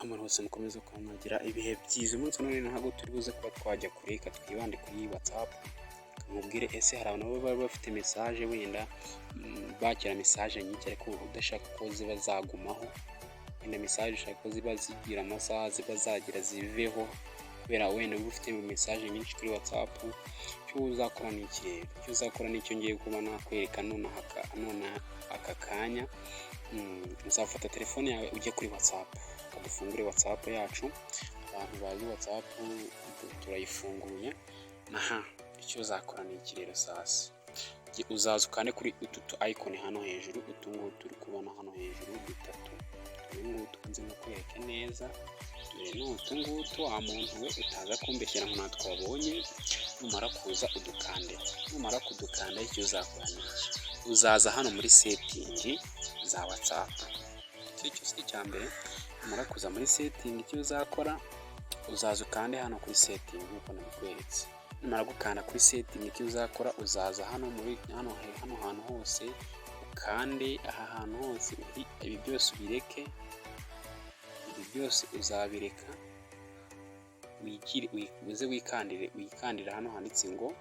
Abantu bose mukomeze kuba mwagira ibihe byiza. Umunsi wa none ntabwo turi buze kuba twajya kure, reka twibande kuri WhatsApp. Nkubwire, ese hari abantu baba bafite message, wenda bakira message nyinshi ariko udashaka ko ziba zagumaho? Wenda message ushaka ko ziba zigira amasaha ziba zagira ziveho, kubera wenda uba ufite message nyinshi kuri WhatsApp. Icyo uzakora ni iki rero? Icyo uzakora ni icyo ngiye kuba nakwereka nonaha aka kanya. Uzafata telefone yawe ujye kuri WhatsApp. Dufungure WhatsApp yacu. Abantu bazi WhatsApp, turayifunguye. Aha, icyo uzakora ni iki rero? Sasa uzaza ukande kuri utu tu icon hano hejuru, utu ngutu uri kubona hano hejuru dutatu, utu ngutu nze nkwereke neza. Dore ni utu ngutu, wa muntu we, utaza kumbeshyera ngo natwo wabonye. Numara kuza udukande, numara kudukanda, icyo uzakora ni iki? Uzaza hano muri setting za WhatsApp. Icyo si icya mbere. Numara kuza muri setting, icyo uzakora, uzaza ukande hano kuri setting nk'uko nabikweretse. Numara gukanda kuri setting, icyo uzakora, uzaza hano muri hano hantu hose, ukande aha hantu hose, ibi byose ubireke, ibi byose uzabireka, uze wikandire hano handitse ngo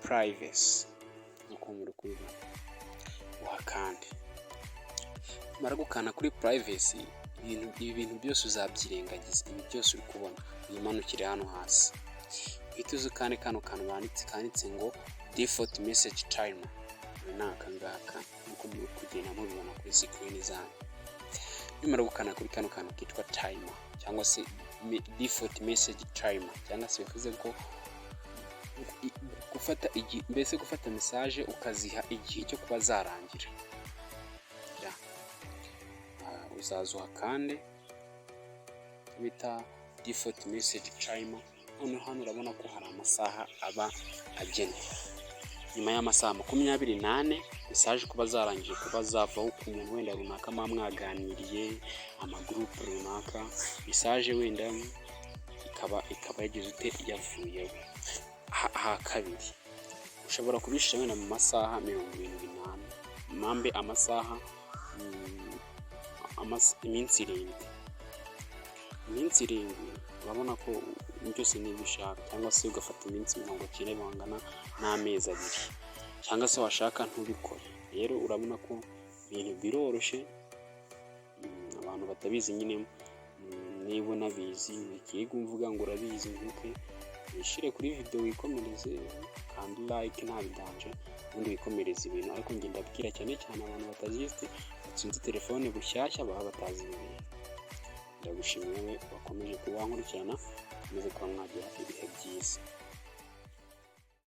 privacy nk'uko muri kubibona, uhakande. Numara gukanda kuri privacy, ibi bintu byose uzabyirengagiza, ibi byose uri kubona, wimanukire hano hasi, uhite uza ukande kano kantu kanditse ngo default message timer. Ni aka ngaka nk'uko muri kugenda mubibona kuri screen zanyu. Numara gukanda kuri kano kantu kitwa timer cyangwa se default message timer, cyangwa se bivuze ko gufata igihe, mbese gufata message ukaziha igihe cyo kuba zarangira, uzaza uhakande bita default message timer. Noneho hano urabona ko hari amasaha aba agennye. Nyuma y'amasaha 24 message kuba zarangije kuba zavaho ku muntu wenda runaka muba mwaganiriye, amagurupe runaka, message wenda ikaba yagize ute? Yavuyeho. Aha kabiri ushobora kubishyira wenda mu masaha 74, mpambe amasaha, iminsi 7, iminsi 7, urabona ko byose niba ushaka, cyangwa se ugafata iminsi 90 bingana n'amezi 2, cyangwa se washaka ntubikore. Rero urabona ko ibintu biroroshye. Abantu batabizi nyine, niba unabizi wikirirwa umvuga ngo urabizi, ntuke wishyire kuri video wikomereze, kandi like nta bidanje, ubundi wikomereze ibintu. Ariko njye ndabwira cyane cyane abantu batazizi, batsinze telefone bushyashya, baba batazi ibi bintu. Ndagushimiye wowe wakomeje kuba wankurikirana, ukomeze kuba mwagira ibihe byiza.